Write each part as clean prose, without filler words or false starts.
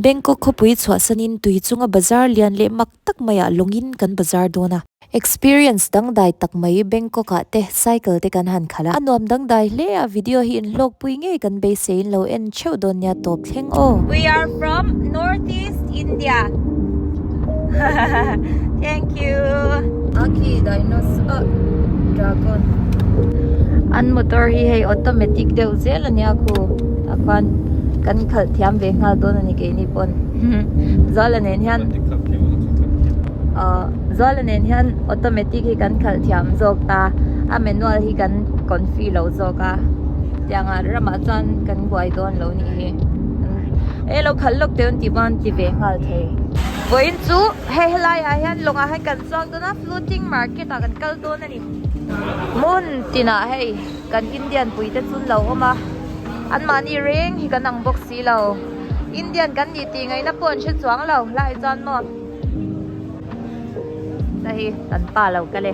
Bangkok khawpui chhuahsanin tui chunga bazar lian leh mak tak maiah lawngin kan bazar dawn a. Experience dangdai tak mai Bangkok ah te cycle te kan han khalh a, a nuam dangdai hle a, video hi inhlawkpui ngei kan beiseiin lo en theuh dawn nia tawp thleng aw. We are from North East India Thank you. Aki dinosaur dragon an motor hi hei automatic deuh zel ania khu tah khuan kan khalh thiam ve nghal dawn ani keini pawn Zuala nen hian ahh Zuala nen hian automatic hi kan khalh thiam zawk ta a manual hi kan confi lo zawk a tiangah ramah chuan kan buai dawn lo nih hi e lo khalh lawk teh an tih pawn ti ve nghal thei. Vawiin chu hei helaiah hian lawngah hian kan chuang dawn a floating market ah kan kal dawn a ni. Hmun tinah hei kan Indian pui te chu an lo awm a anmahni reng hi kan ang bawk si lo Indian kan nih tih ngaihna pawh an hre chuang lo lai chuan maw hei hi kan pa lo kal e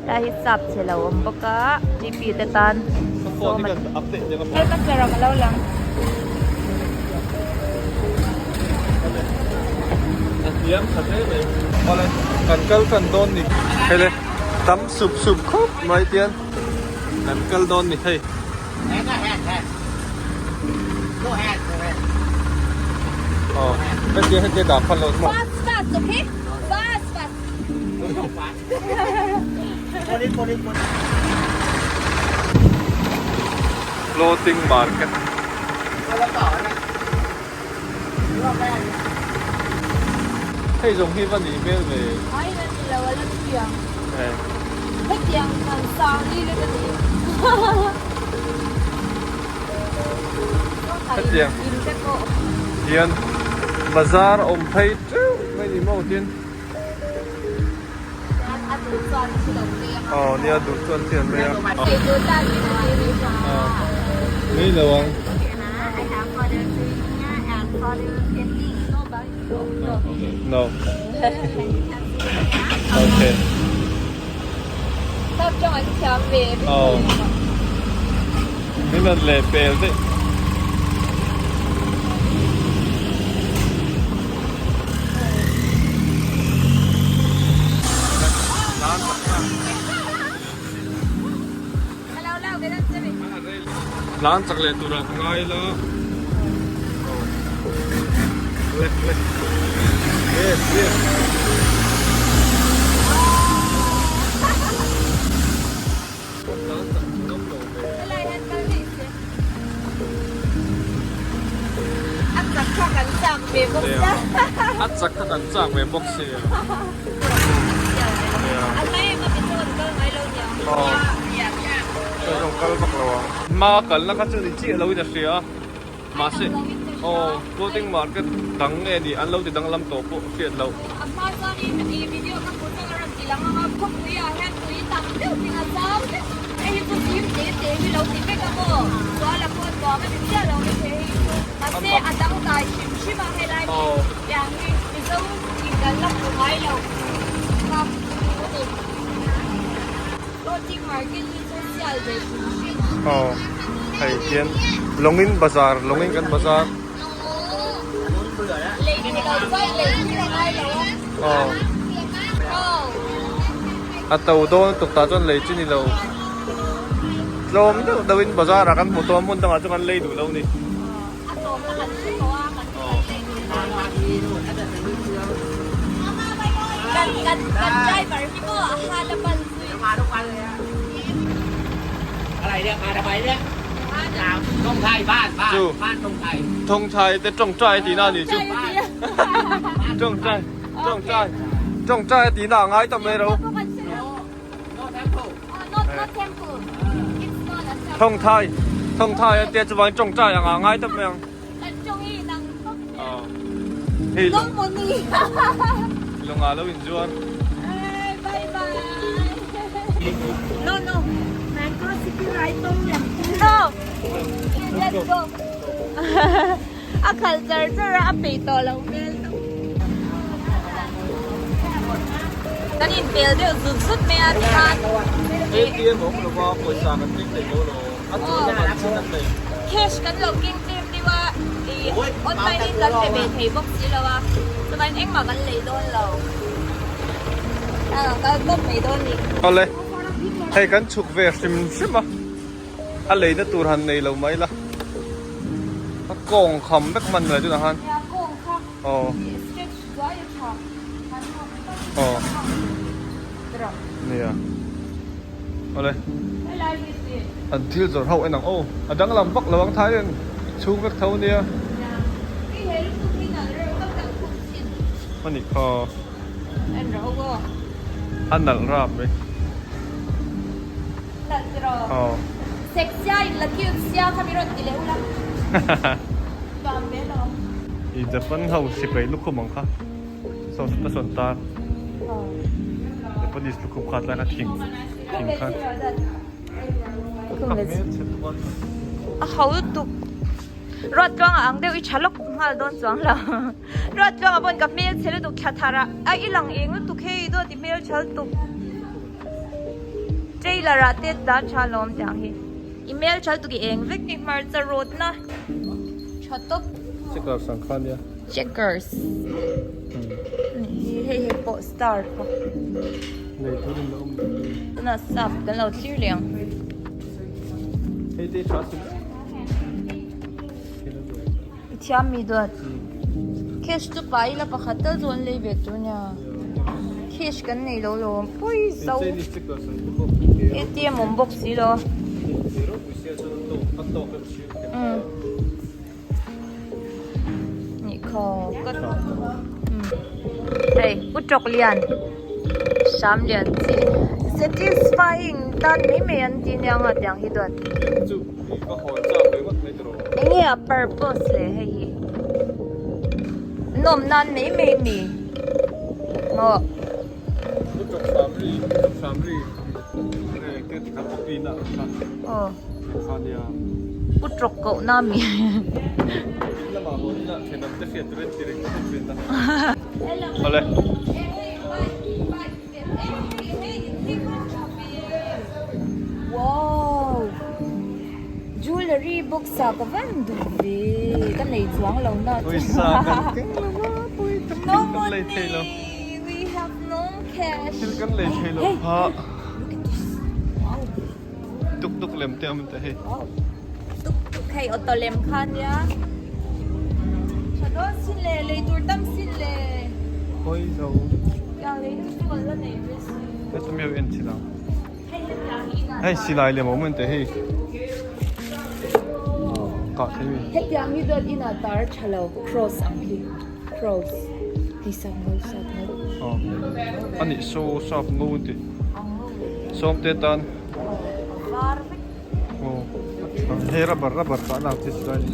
lai hi sap chhe lo awm bawk a G P te tan sawm a Hei ka charam a lo lang. Kan kal tan dawn ni hei le tam sup sup khawp mai tian kan kal dawn ni hei. Aw hetia hetia dah phan lo maw. Fast fast okay fast fast. Floating market. Hei zawng hi va nih hmel ve. Ai la ni lo a la chiang. Hetiang kan sang ni le ka ti. Hetiang hian bazar awm phei teuh mai ni maw tin. Aw nia duh chuan thian mai a. Ni lo ang. No. Okay. Aw. Min rawn leh pel daih. Tlan chak leh turah ka ngai la. Lek lek. Yes yes. Tlan chak ngam lo ve. A chak kha kan chak ve bawk sia. A chak kha kan chak ve bawk sia. A mai ema mi chu kan kal ngai lo nia. Aw. Kan rawn kal vak lo ang. Hma kalna kha chu ni chiah lo in a hria a. Mahse aw floating market dang nge ni an lo ti danglam tawh pawh hriat loh. A hma chuanin i video ka hmuh chuan a rawn ti lang ang a, khawpui ah hian tui tam deuh ding a zau vek. Hei hi chu fim te te hi lo ti vek a maw? Sual a pawh nuam a ni chiah lo mai thei hei chu. Mahse a dangdai hrim hrim a helai hi tiang hi Mizo in kan la hmu ngai lo kha a ni. Floating market hi chu sial ve hrim hrim. Aw hei hian lawngin bazar lawngin kan bazar. Lei duh lo chuan lei hi a ngai lo a. Aw. A to dawn lutuk tah chuan lei chi ni lo. Tlawm deuh deuh in bazar ah kan hmu tawh a hmun dangah chuan kan lei duh lo a ni. Chu thawngthai te tawngtai tihna a nih chu tawngtai tawngtai tawngtai tihna a ngai ta mai ro thawngthai thawngthai a tia chuvangin tawngtai anga ngai ta mai ang hei lawngah lo inzuar. No no No Let's go A khalh char char a a peih tawh loh hmel tawp. Kan inpel deuh zut zut mai a tikhan. ATM a awm lo va pawisa kan keng thei lo lo a chu lamah chin an nei. Cash kan lo keng tlem deuh a. Online in kan pe ve thei bawk si lo a, chuvangin engmah kan lei dawn lo. Tah kan kal tawp mai dawn ni. Awle, hei kan chhuk ve hrim hrim a, a leina tur han nei lo mai la, a kawng kham vek hman mai tunah khan. Nia kawng kha Aw. Stretch duai a tha. Aw. Nia. Awle. An thil zawrh ho en ang aw. A danglam vak lo ang Thailand chhung vek tho nia. A nih kha. A nalh rap mai. Aw. I Japan ho sipai lukhum ang kha. Saw sawn ta sawn tar. Japanese lukhum kha tlai kha thing thing kha. A ho lutuk. Ruat tluanga ang deuh i tha lawk nghal dawn chuang lo. Ruat tluanga pawn ka hmel chhe lutuk thla thar a, a i lang eng lutuk hei dawt i hmel tha lutuk. Trailer ah te dah tha lawm tiang hi. I hmel tha lutuk i eng vek ni hmarcha rawtna tha tawp. Checkers ang kha nia. Checkers. Hei hei pawh star kha. Nei turin la awm lo. Tuna sap kan lo thlir leh ang. Hei te tha sin. I thiam mi duat. Cash chu pai ila pakhat tal chu an lei ve tur nia. Cash kan nei lo lo pawi zo. ATM awm bawk si lo. Umm. Nih khaw ka Hei u tawk lian hram lian chi satisfying tan mai mai an ti nia nga tiang hi duat. Enge a purpose le hei hi nawm nan mai mai mi maw. Aw Pu tawk koh na mi. Wow jewellery box ah ka van duh ve ka nei chuang lo na chu no money we have no cash thil kan lei thei lo kha look at this wow tuk tuk lem te awm te hei wow tuk tuk hei auto lem kha nia tha dawn sin le lei tur tam sin le hawi zo tiang lei na chu kan la nei ve si heti mi en chhin ang Hei silai lem a awm ang teh hei kah thei mi. Hetiang hi dawt inah tar tha lo cross ang hi cross hei sap ngo sap ngo. Aw a nih saw sap ngo an ti sawmte tan var vek. Aw hei rubber rubber kah na ang chi silai ni.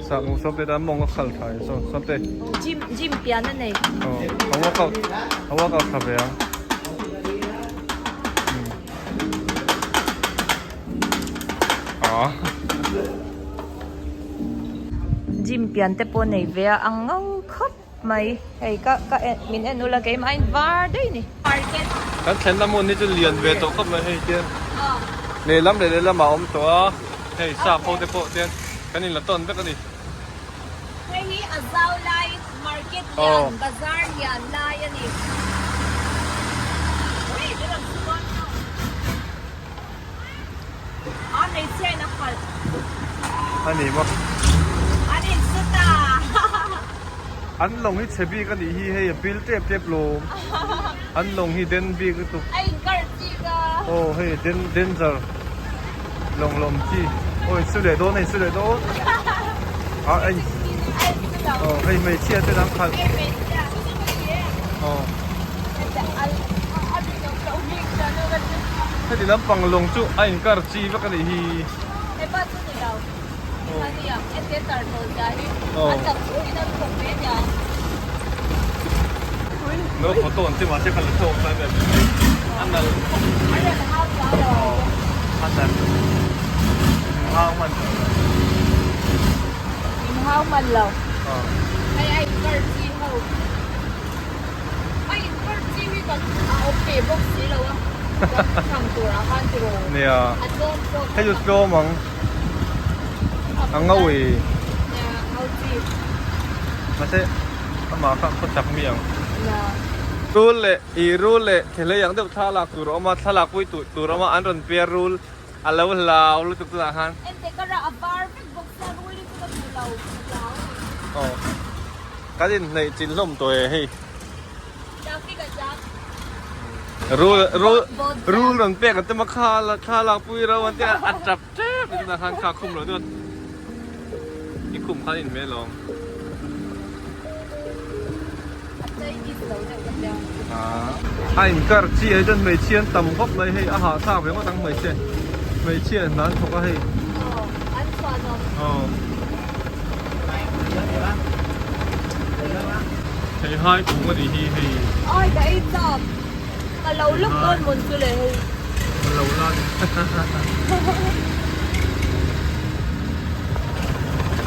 Sap ngo sawmte tan mawng a khal tha e saw sawmte. Gym gym pian a nei. Aw a workout a workout tha ve ang. Gym pian te pawh nei ve a ang ngau khawp mai hei ka ka en min en ula keimah in var daih a ni. Kan thlenna hmun hi chu lian ve tawh khawp mai hei tian lehlam leh lehlamah a awm tawh a hei sap ho te pawh tian kan inla tawn vek a ni. Hei hi a zau lai market lian bazar lian lai a ni. A hmeichhia in a khalh. A ni maw? An in su ta. An lawng hi chhe bik a nih hi hei a pil tep tep lawm. An lawng hi den bik lutuk. A in kar chik a. Aw hei den danger lawng lawm chi. Aw in su leh dawn a in su leh dawn. A in aw hei hmeichhia te an khalh. Aw. Heti lampang lawng chu a inkar chi vek a nih hi. No photo an ti mahse ka la thawk lai vel a nal a nal hau man in hau man lo hei a inkar chi ho a inkar chi hi kan a awm ve bawk si lo a kan thlang tur ah khan tiraw nia a tlawm pawh hei chu tlawm ang. A ngawi. Mahse amah kha khaw chak mi ang. Rul leh ih rul leh thelei ang deuh thla lak tur a awm a, thla lak pui tur tur a awm a, an rawn piar rul a lo hlau lutuk tunah khan. Ente ka rah a var vek bawk sia rul hi chu ka duh lo ka hlau a ni. Aw kan inhneih chin hlawm tawh e hei. Traffic a jam. Rul rul rul rawn pek an tum a kha thla lak pui ro an tia a tap tep a tunah khan kha khum loh deuh i khum khan in hmel awm. A Chinese lo deuh ka tia. A inkar chi ah hi chuan hmeichhia an tam khawp mai hei a hahthlak ve ngawt ang hmeichhia hmeichhia hna an thawk a hei. Aw an chhuanawm. Aw. Thei hai kung a nih hi hei. Ai ka ei chak. Ka lo lawk dawn mawn chu le hei. Ka lo la ni.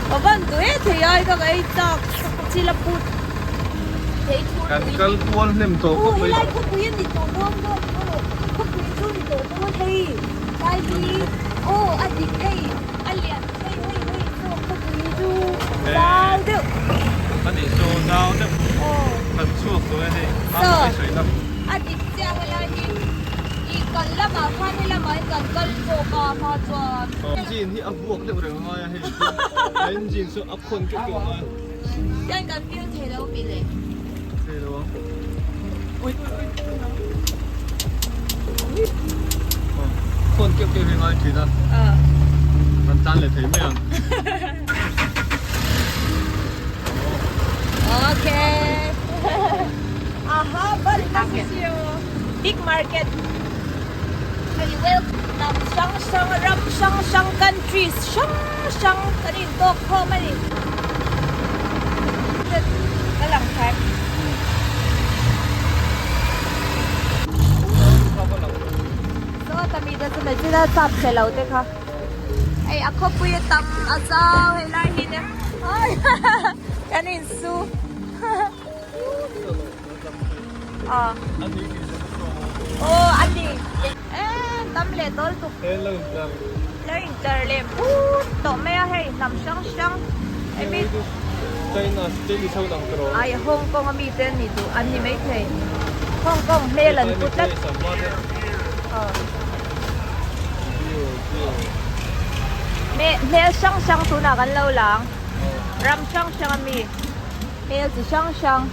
Ka van duh e thei ai ka ka ei chak. Chil a put. Thei thur Kan kal kual hnem tawh khawp mai. Aw helai khawpui a ni tawh dawn dawn khawpui chu ni tawh dawn hei. Lai hi aw a dik hei a lian. Hei hei hei chu khawpui chu zau deuh. A nih chu zau deuh. Aw. Kan chhuak tawh e hei. A sawi sawi na. A dik chiah helai hi i kal lamah khan helamah hian kan kal zawk a hma chuan. Engine hi a vuak deuh reng a ngai a hei chu a engine chu a khawn keuh keuh a ngai a. Hian kan feel thei lo mi le. Thei lo ang. Ui ui ui. Khawn keuh keuh hi ngai thin a. Kan tan leh thei mai ang. Okay. Aha, balik na si Big market. Hey, welcome. Nam hrang hrang ram hrang hrang countries hrang hrang kan in tawk khawm a ni. Ka lang thar. Saw mi te chu mai chila chap chhe lo te kha. Hei a khawpui a tam a zau hei lai hi nia. Kan in su. Aw a ni. Tam leh dawl tuk. Lo in tlar leh phut tawh mai a hei hnam hrang hrang. China Chinese ho dang tawh. Ai Hong Kong a mi te an ni duh an ni maithei. Hong Kong hmel an pu tlat. Hmel hrang hrang tunah kan lo lang. Ram hrang hrang a mi. Hmel chi hrang hrang.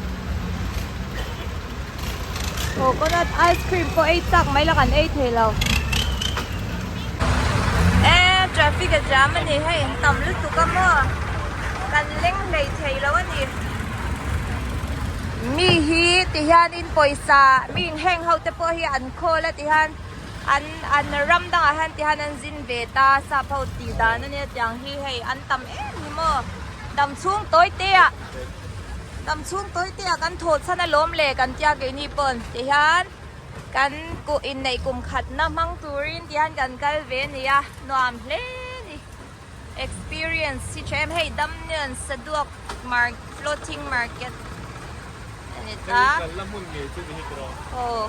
Coconut ice cream pawh ei chak mai la kan ei thei lo. E traffic a jam a ni hei tam lutuk a maw kan leng hlei thei lo a ni. Mi hi ti hianin pawisa mi in heng ho te pawh hi an khawl a ti hian an an ram dangah hian ti hian an zin ve ta sap ho tih dan a nia tiang hi hei an tam em hi maw dam chhung tawi te ah. Tam chhung tawi te ah kan thawh chhan alawm le kan tia keini pawn ti hian kan kuh inneih kum khat na hmang turin ti hian kan kal ve a ni a nuam hle a ni experience hi tha em hei Damnian Saduak mark floating market a ni ta. Hei kal la hmun ngei chu ni hi tiraw. Aw.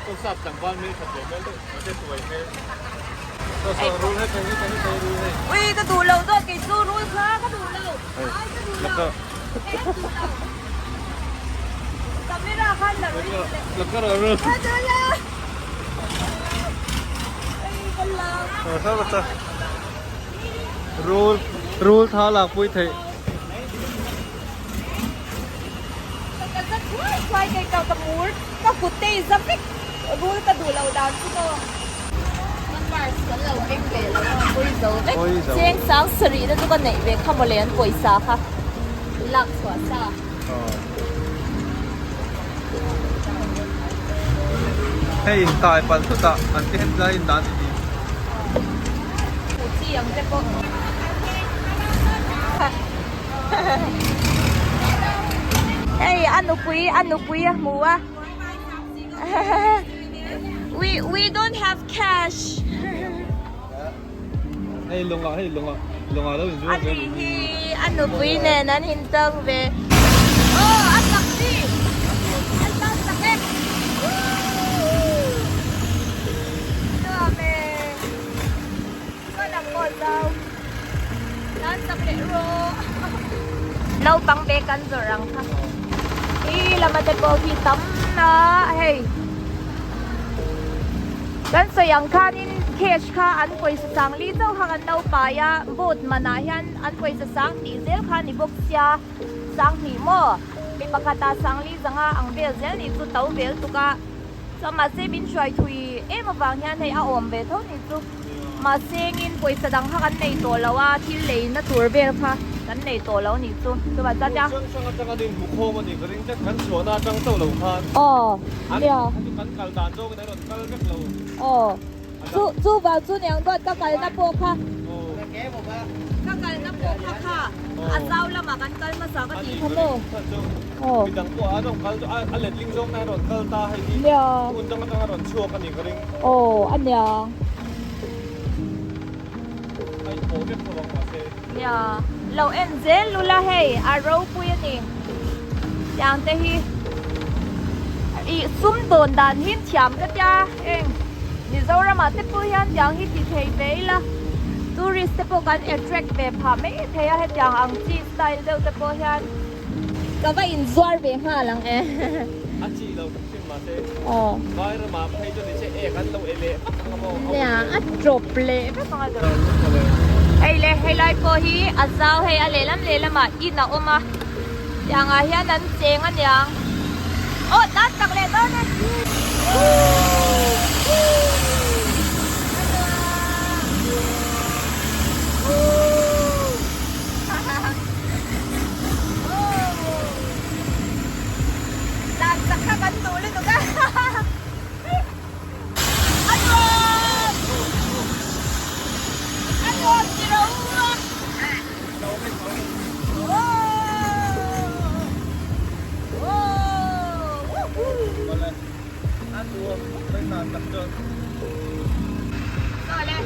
Aw sap tlangval hmel that leh hmel deuh mahse tuai hmel. Saw saw rul hei hei hei hei rul hei. Ui ka duh lo dawt kei chu rul kha ka duh lo. Ai ka duh lo. Camera khan la rui le. La ka ro rul. Ka duh lo. Ai ka lo. Saw saw saw. Rul rul tha lak pui thei. Ka za thuai thuai kei ka ka mur ka kut te i za vek rul ka duh lo dan chu maw. Numbers kan lo keng ve lo a pawi zo vek. Cheng sang sarih na chu ka neih ve kha mawle an pawisa kha lak chhuah sa. Hei in tai palh thut a an ti hetlai in dan ni. Hmuh chi ang te pawh. Hei a nupui a nupui a hmu a we we don't have cash hei lawngah hei lawngah lawngah lo in zuar ve hi a nupui nen an in tawng ve oh a tak chi an tawng tak e nuam e ka lam pawh zau. Tlan chak leh rawh. Naupang bag kan zawrh ang kha. Hi lama te pawh khi tam a hei. Kan sawi ang khanin cash kha an pawisa sangli chauh kha kan lo pai a, boat manah hian an pawisa sang tih zel kha a ni bawk sia, sanghnih maw? Mi pakhata sangli zanga ang vel zel nih chu to vel tuk a, chuan mahse min hruai thui em avang hian hei a awm ve tho nih chu. Mahse engin pawisa dang kha kan nei tawh lo a, thil leina tur vel kha kan nei tawh lo nih chu. Chuvang chuan tia. Hmun hrang hrang atanga nin hmu khawm a nih ka ring tlat, kan chhuahna atang chauh lo khan. Aw, nia. An kan kal dan zawngin an rawn kal vek lo. Aw, chu chuvang chu niang dawt ka kalna pawh kha. Ka kalna pawh kha kha a zau lamah kan kal hmasa ka tih kha maw. Aw. Midang pawh an rawn kal a letling zawng na an rawn kal ta hei hi. Nia. Hmun dang atanga rawn chhuak a nih ka ring. Aw a nia. A inpawh vek tho ang mahse. Nia. Lo en zel lula hei a ropui a ni. Tiang te hi ih sum dawn dan hi thiam ka tia heng Mizoram ah te pawh hian tiang hi ti thei ve ila tourist te pawh kan attract ve phah mai thei a hetiang ang chi style deuh te pawh hian. Ka va inzuar ve nghal ang e. A chi lo hrim mahse vai ramah phei chuan ni che ek an lo e leh vak ang a maw. Nia a drop leh vek ang a Hei le helai pawh hi a zau hei a lehlam lehlamah in a awm a tiangah hian an cheng aniang aw tan tak leh dawn e. Dan chak kha kan duh lutuk a. A nuam! A nuam ti ro a. A nuam khawp mai dan tak chuan. Chaw le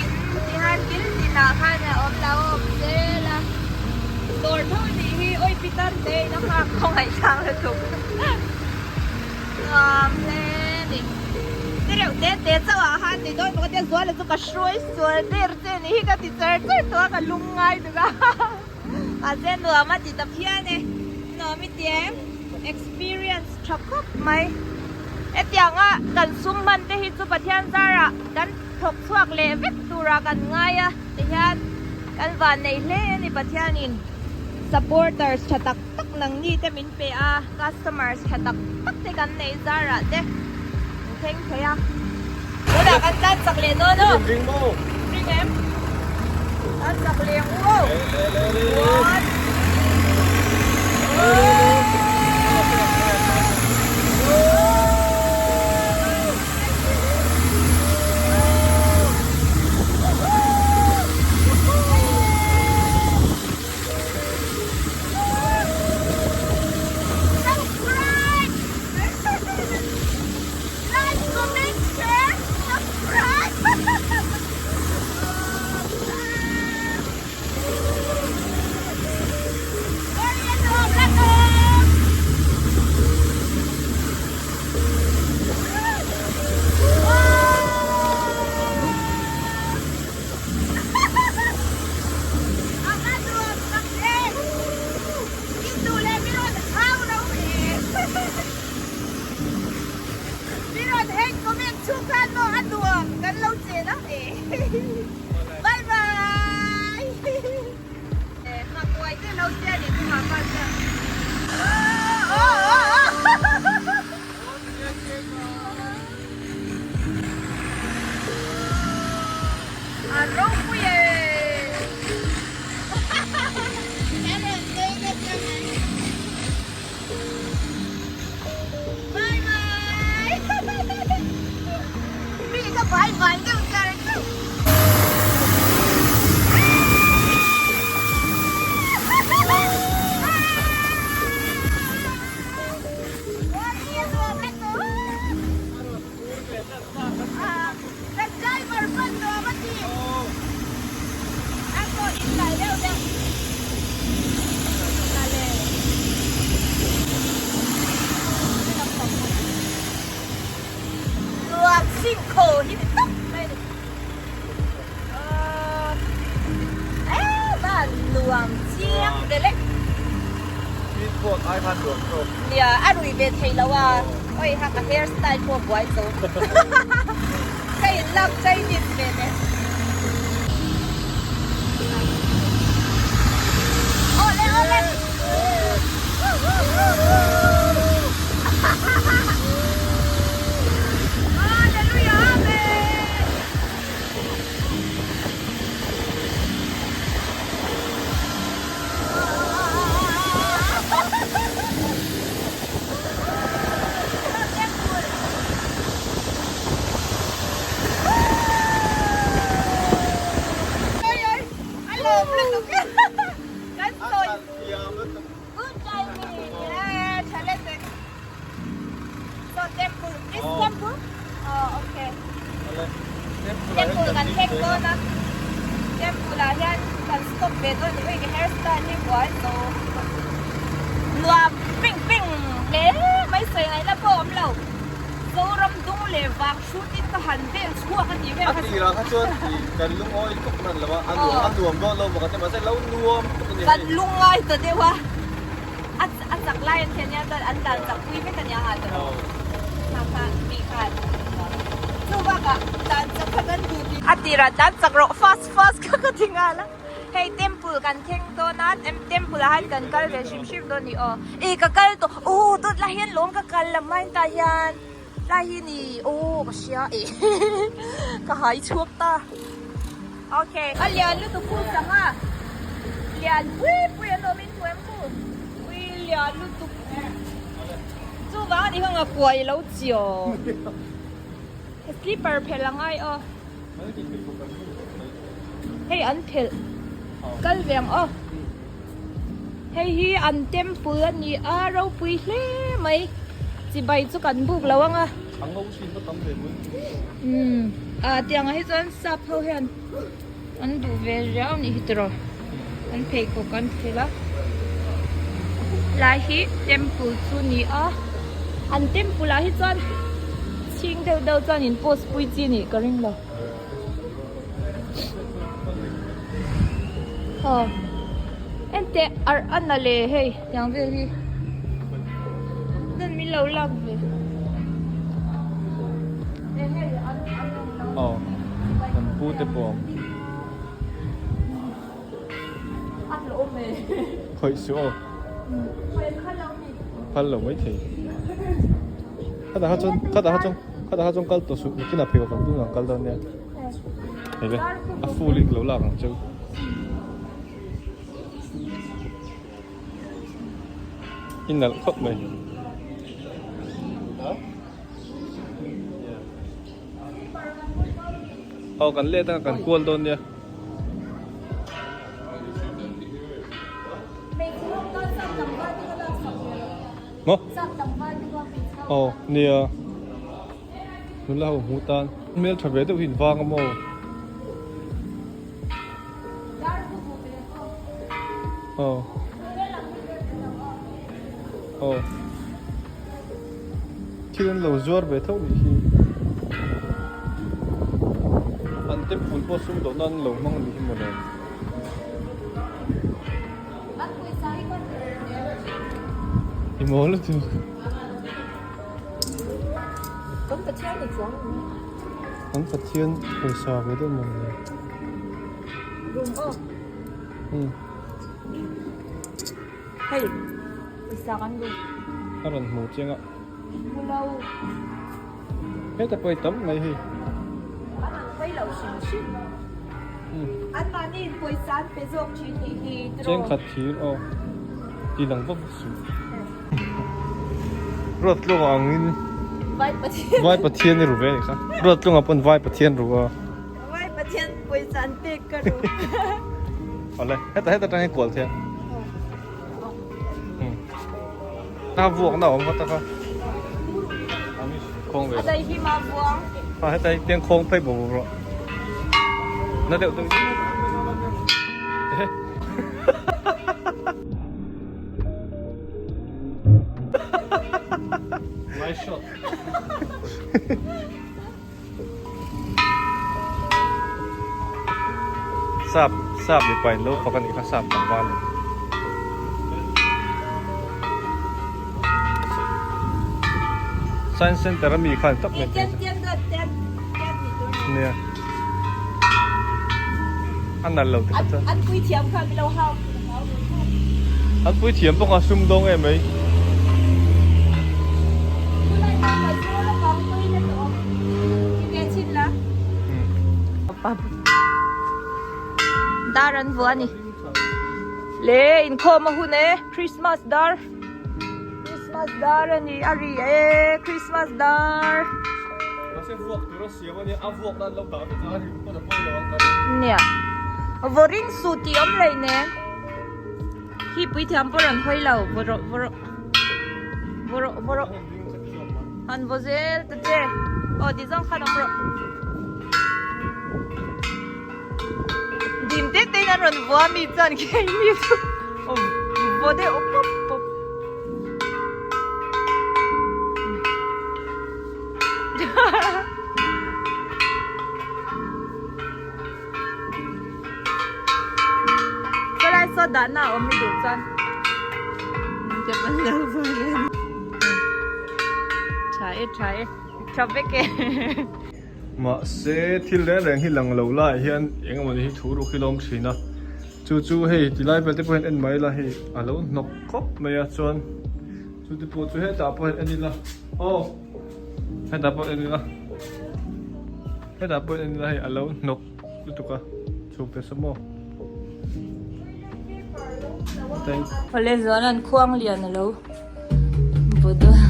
in tihan kil tinah khan a awm lo awm zel a dawr tho tih hi awi pitar te in a nghak khawngaih thlak lutuk nuam hle ni ti reuh te te chauh ah khan ni dawn bawk a tia zuala chu ka hruai sual der che ni hi ka ti char char tawh a ka lung ngai tuk a mahse nuam a ti ta phian e nuam i ti em experience tha khawp mai. Hetianga kan sum hman te hi chu Pathian zarah kan thawk chhuak leh vek turah kan ngai a tihian kan van nei hle a ni Pathianin supporters tha tak tak nangni te min pe a customers tha tak tak te kan nei zarah te min thleng thei a tunah kan tan chak leh dawn aw ring em tan chak leh ang u aw one Like, comment, share, subscribe! Bye bye A ropui e! Bye bye! Mi ka bye bye deuh char char. Nuam chiang vel e. Speed boat ai khan nuam zawk. Nia, a rui ve thei lo a. Oi ha ka hair style pawh buai zo. Ka in lak Chinese ve le. Awle awle. Hallelujah Amen. Temple kan thleng dawn a temple ah hian kan stop ve dawn ni hei ka hair style hi buai zo nuam ping ping hle mai sawi ngaihna pawh a awm lo Zoram dung leh vang shooting ka han vel chhuak a tih vel kha a tirah kha chuan kan lungawi tuk hman lo a a nuam a nuam dawn lo bawk a mahse lo nuam tuk a ni hei kan lungngai ta deuh a. A a chak lai an thian nia chuan an tlan chak pui vek a nia ha tawh lo. Kha kha mi khan chu bakah tlan chak kha kan duh tih. A tirah tlan chak rawh fast fast kha ka ti nghal a. Hei temple kan thleng dawn a temple ah hian kan kal ve hrim hrim dawn a ni aw. Ih ka kal tawh aw dawt lai hian lawm ka kal lam mai tah hian lai hi ni aw ka hria eh ka hai chhuak ta. Okay. A lian lutuk khu sangha lian pui pui an awm in hmu em khu. Ui lian lutuk chuvang a ni kha nga kuai lo chiaw slipper phelh a ngai aw hei an phelh kal ve ang aw hei hi an temple a ni a ropui hle mai chibai chu kan buk lo ang a umm ah tiang ah hi chuan sap ho hian. An duh ve riau nih hi tiraw an pheikhawk an phelh a lai hi temple chu ni a an temple ah hi chuan chhing deuh deuh chuan in post pui chi nih ka ring lo aw enteh arh a na leh hei tiang vel hi chuan min lo lak ve. Aw kan pu te pawh a awm khawih suh aw phal lo mai thei khatah kha chuan khatah kha chuan khatah kha chuan kal tawh suh nakinah pheikhawk ang dun ang kal dawn nia hei le a full in ka lo lak ang cheu. I nalh khawp mai. Aw kan let anga kan kual dawn nia. Maw? Aw nia. Nula ho hmuh tan. Hmel tha ve deuh hi in vang a maw? Aw. Aw. Thil an lo zuar ve tho nih hi. An temple pawh sum dawh nan an lo hmang nih hi mawle. I mawl lutuk. Kan Pathian ni chuang ni. Kan Pathian pawisa ve deuh mawle. Rum aw. Hmm. Hei, pawisa kan duh. A rawn hmu chiang a. Hmu lo. Heta pawh i tam mai hei. An rawn phei lo hrim hrim. An mahni in pawisa an pe zawk thin nih hi tiraw. Chengkhat thir aw. Ti lang vak vak suh. Ruattlunga angin Vai Pathian. Vai Pathian i ru ve anih kha. Ruattlunga pawn Vai Pathian ru a. Vai Pathian pawisa an pek ka ru. Awle, heta heta tang hi kual thei a. A vuak na awm kha taka. Khawng ve. A dai hi ma vuang. Ha heta hi tiang khawng phei bo bo rawh. Na deuh deuh. Nice shot. Sap Sap mipa in lo fak a nih kha sap tlangval in. Science center a mi khan tak mai phei chu. Nia. A nalh lo te kha chuan. An pui thiam kha milo hau. An pui thiam bawk a sumdawng em mai. Dar an vuah a ni. Le inkhawm a hun e Christmas dar Christmas dar a ni a ri e Christmas dar. Nia vaw ring suh tih awm lei nen khi puithiam pawh rawn hawi lo vaw rawh vaw rawh vaw rawh vaw rawh han vaw zel ta che aw ti zawng khan awm rawh dim te te in an rawn vua mi chuan keini chu vaw deuh pawp pawp. Palai saw dahna a awm i duh chuan tha e tha e tha vek e. Mahse thil reng reng hi lang lo laiah hian eng emaw ni hi thu ruk hi lawm thin a chu chu hei tilai vel te pawh hian en mai ila hei a lo hnawk khawp mai a chuan Chuti pawh chu hetah pawh hian en ila aw hetah pawh en ila hetah pawh en ila hei a lo hnawk lutuk a chhuk te saw maw Awle zuan an khuang lian a lo vaw dawn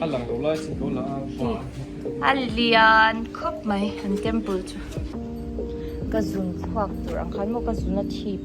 A lang lo lai chin ko la a va. A lian khawp mai an temple chu ka zun chhuak tur ang khan maw ka zun a thip.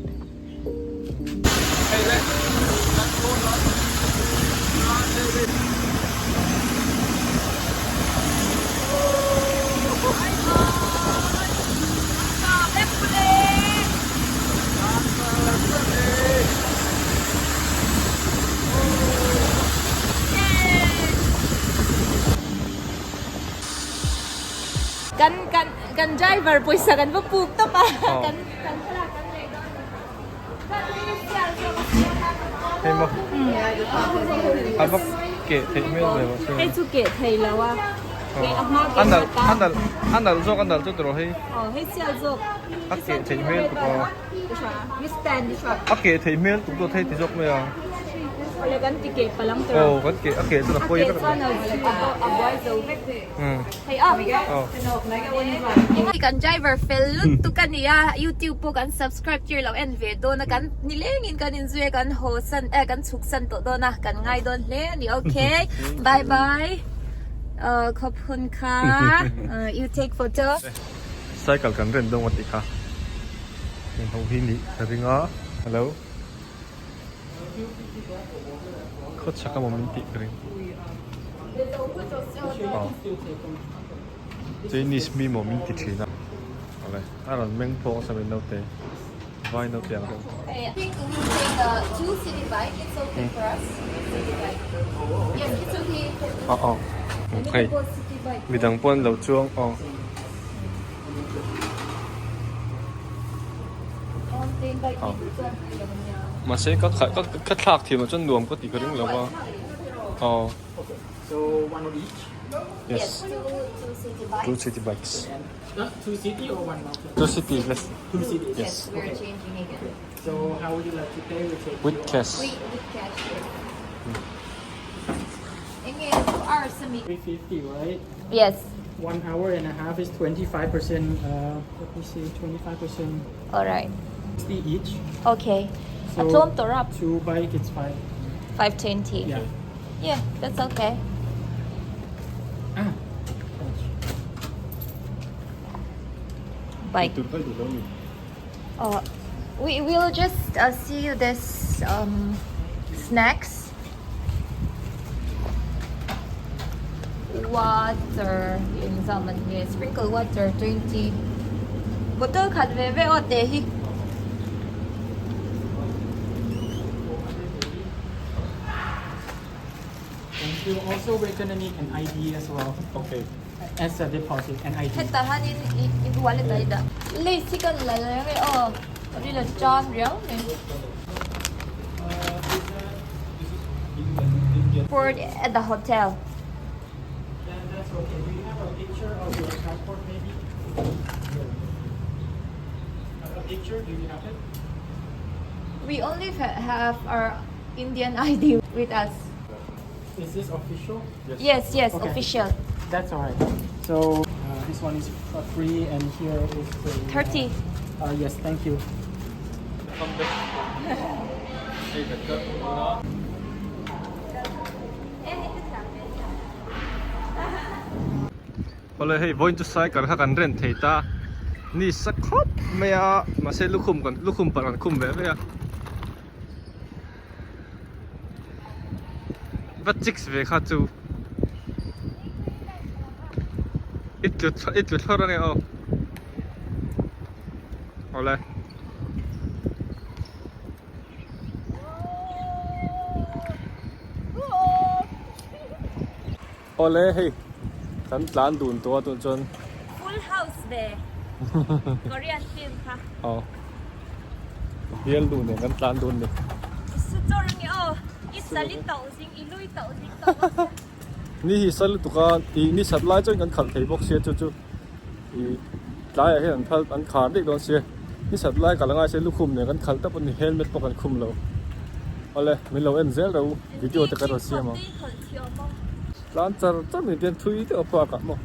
Kan kan kan driver pawisa kan va puk tawp a kan kan thlalak kan lei dawn Hei maw a va keh theih hmel ve maw hei chu keh thei lo a hei a hma a nalh a nalh a nalh zawk a nalh chu tiraw hei aw hei sial zawk a keh theih hmel tuk a A keh theih hmel tuk dawt hei ti zawk mai a. Aw kan keh a keh chuan a pawi vek ang. Kan driver fel lutuk a nia youtube pawh kan subscribe tir lo en ve dawn a kan nilengin kan inzui a kan haw san eh kan chhuk san tawh dawn a kan ngai dawn hle a ni okay bye bye khawp hun kha you take photo. Cycle kan rent dawn a tih kha. Heng ho hi nih ka ring a hello khaw chhak emaw min tih ka ring aw Chinese mi maw min ti thin a awle a rawn meng phawk nasa mai naute vai naute ang deuh. Aw aw hei midang pawh an lo chuang aw. Mahse ka ka thlak thiam ah chuan nuam ka tih ka ring lo va aw yes two city bikes two city yes with cash yes 1 hour and a half is 25%, uh, let me see, 25% alright 60 each. okay So a tlawm tawh rap Two bike, it's five. 520 Yeah. yeah that's okay Ah, cash. bike uh, we will just uh, see you this um, snacks Water engzah man nge sprinkle water 20 bottle khat ve ve aw teh hi. you. Also, we're gonna need an ID as well. Okay. As a deposit, an ID. Hetah hianin i i wallet ah i dah. Lace hi kan la reng e aw. Ri la tan riau mai. Port at the hotel. Then that's okay. Do you have a picture of your passport maybe? A picture? Do you have it? We only have our Indian ID with us. Is this official? Yes, yes, Okay. official. That's alright. So uh, this one is for free, and here is the 30. Yes, thank you. Awle hei vawiin chu cycle kha kan rent thei ta ni sa khawp mai a mahse lukhum kan lukhum pawh kan khum ve ve a va chicks ve kha chu i tlu i tlu thlawr ange aw awle. Awle hei kan tlan dun tawh a tun chuan. Full house ve Korean film kha. Aw bial dun nen kan tlan dun ni. I su chawr ange aw i sal i tauh zing i lui tauh zing tauh ang che. Ni hi sal lutuk a i ni sat lai chuan kan khalh thei bawk sia chu chu i tlaiah hian an phal an khar daih dawn sia ni sat lai kal angai se lukhum nen kan khalh tawp a ni helmet pawh kan khum lo awle min lo en zel reuh video te kan rawn siam ang. Tlan char char ni tian thui deuh a park ah maw.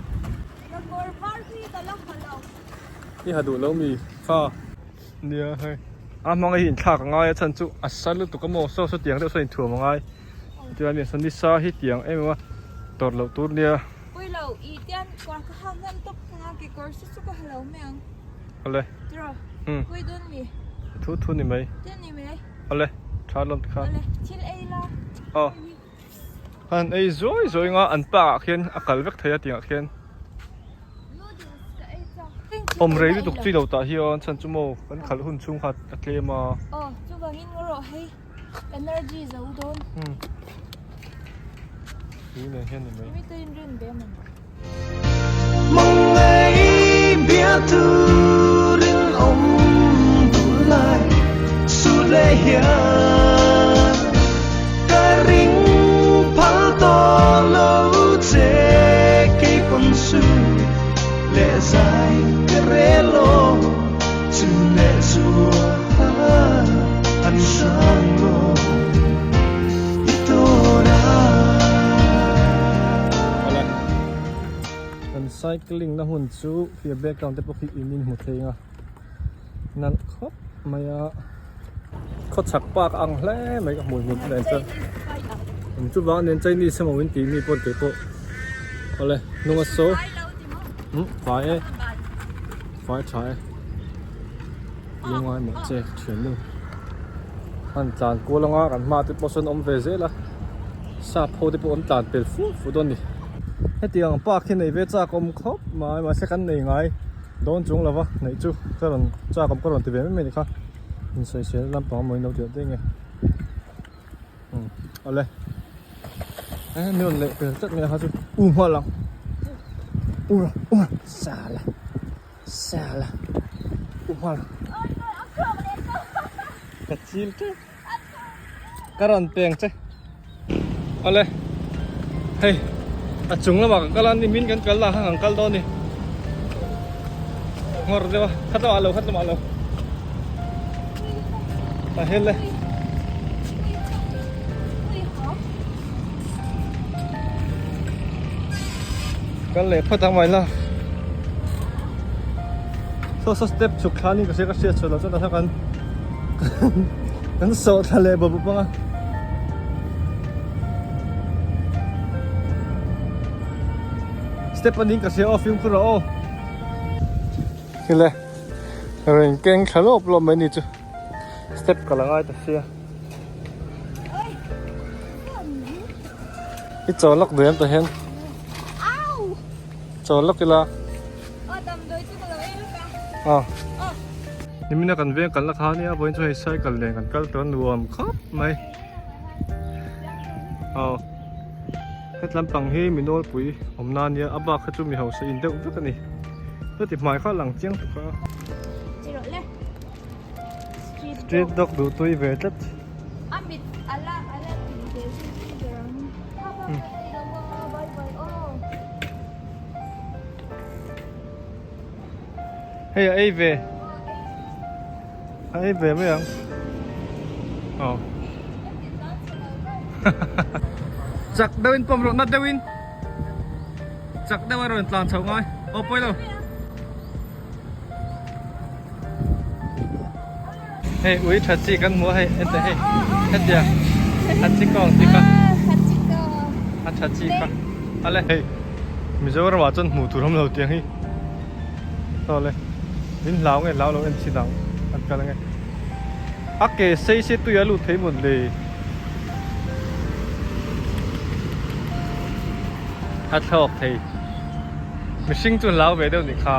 I ha duh lo mi kha. Nia hei a hmang hi inthlak a ngai a chhan chu a sa lutuk a maw saw saw tiang deuh saw inthuam a ngai chuan mi saw nisa hi tiang em em a tawrh loh tur nia. Pui lo i tian kawr ka hak hnem tawp thung a kekawr chu chu ka ha lo mai ang. Awle. Tiraw. Hmm. Pui dawn mi. Thu thu ni mai. Tian ni mai. Awle tha lawm tikhan. Awle thil ei la. Aw. Han ei zuai zuai nga an park ah khian a kal vek thei a tiangah khian awm rei lutuk chi lo tah hian chhan chu maw kan khalh hun chhung kha a tlem a. Aw chuvangin ngaw rawh hei energy zo dawn. Hmm. Tui nen hian ni mai. Mi te in rin ve maw. Kan cycling na hun chu khi a background te pawh khi in in hmu thei ang a nalh khawp mai a khawchhak park a ang hle mai ka hmuh hmuh nen chuan eng chu vang nen Chinese emaw in tih mi pawh tih pawh awle hnung a saw umm fai e fai tha e lungai mawh che thiannu. An tlan kual anga kan hma te pawh sawn awm ve zel a sap ho te pawh an tlan pel fu fu dawn a ni. Hetiang park hi nei ve chak awm khawp mai mahse kan nei ngai dawn chung lova neih chu ka rawn chak awm ka rawn ti ve mai mai ni kha insawisel lampang a mawin lo tih daih nge umm awle e mi rawn leh pel tlat mai a kha chu u nghal ang u u sala. Sala u nghal ka chil teuh ka rawn peng che awle hei a chung lamah kan kal a ni min kan kal lah khan kan kal dawn a ni ngawr deuh a khat lamah lo khat lamah lo a hel e. Kal leh phawt ang mai la saw saw step chhuk thla ni ka hria ka hriat chhuah loh chuan tah hian kan sawh thla leh bawp bawp ang a. Step a ning ka hria aw fimkhur rawh aw. Kile rawn keng thla lawp lawp mai ni chu step ka la ngai ta sia. I chaw lak duh em tah hian chaw lak ila aw nimina kan veng kalna kha ania vawiin chu hei cycle nen kan kal tawh a nuam khawp mai aw. Het lampang hi mi nawlpui awmna ania a bak kha chu mi hausa in deuh vek a ni. Chuti hmai kha a lang chiang tuk a. Street dog duh tui ve tlat. A mit a la a la tui ve zui zui ber ang. Kha bak ka nei lo a bye bye aw. Hei a ei ve. A ei ve mai ang. Aw. Chak deuhin pawm rawh nat deuhin. Chak deuh a rawn tlan chhoh ngai. Aw pawi lo. Hei ui tha chi kan hmu a hei ente hei hetia tha chi kawng chi kha a tha chi kha ale hei Mizoram ah chuan hmuh tur awm lo tiang hi saw le min hlau nge hlau lo en chi dang an kal ange a ke sei se tui a lut thei mawn le a thlawk thei mihring chu hlau ve deuh nih kha.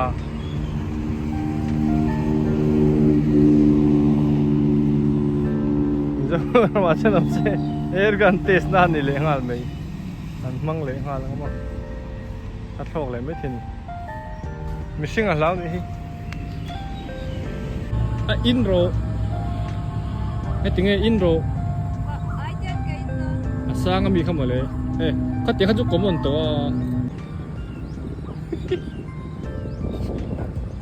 Mizoramah chuan awm se air gun test na a ni leh nghal mai an hmang leh nghal ang a a thlawk leh mai thin mihring a hlau nih hi a in rawh heti nge in rawh a sang ami kha mawle e khatiang kha chu common tawh a.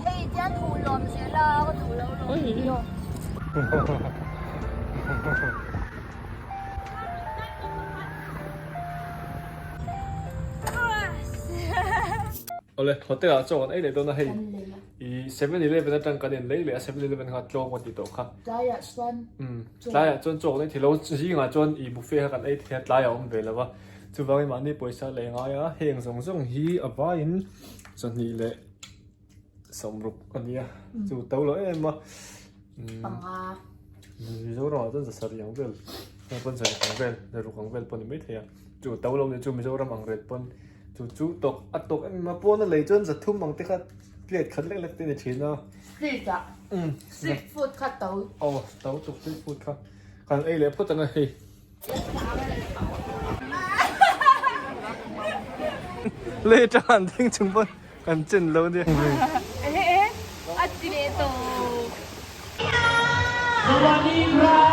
Hei tian huh lawm zel a ka duh lo lawm tih aw. Awle hotel ah chaw kan ei leh dawn a hei i 7-Eleven atang kan in lei leh a 7-Eleven kha tlawng a ti tawh kha. Tlaiah chuan Tlaiah chuan chaw kan ei thei lo zingah chuan i buffet kha kan ei thei a tlaiah a awm ve lo va. Chuvangin mahni pawisa leh ngai a, heng zawng zawng hi a vaiin chawhnih leh sawmruk a ni a, chu to lo em a. Panga. Mizoram ah chuan zasarih ang vel, heng pawn sarih ang vel, zaruk ang vel pawh a ni maithei a, chu to lo ni chu Mizoram ang ret pawn chu chu tawk a tawk em em a, pawn a lei chuan zathum ang te kha plate khat lek lek te a ni thin a. Street ah street food kha to. Aw to tuk street food kha kan ei leh phawt ang a hei. Lei atang an ding chung pawn kan chen lo nia. A ti leh tawh. Sawadee krap.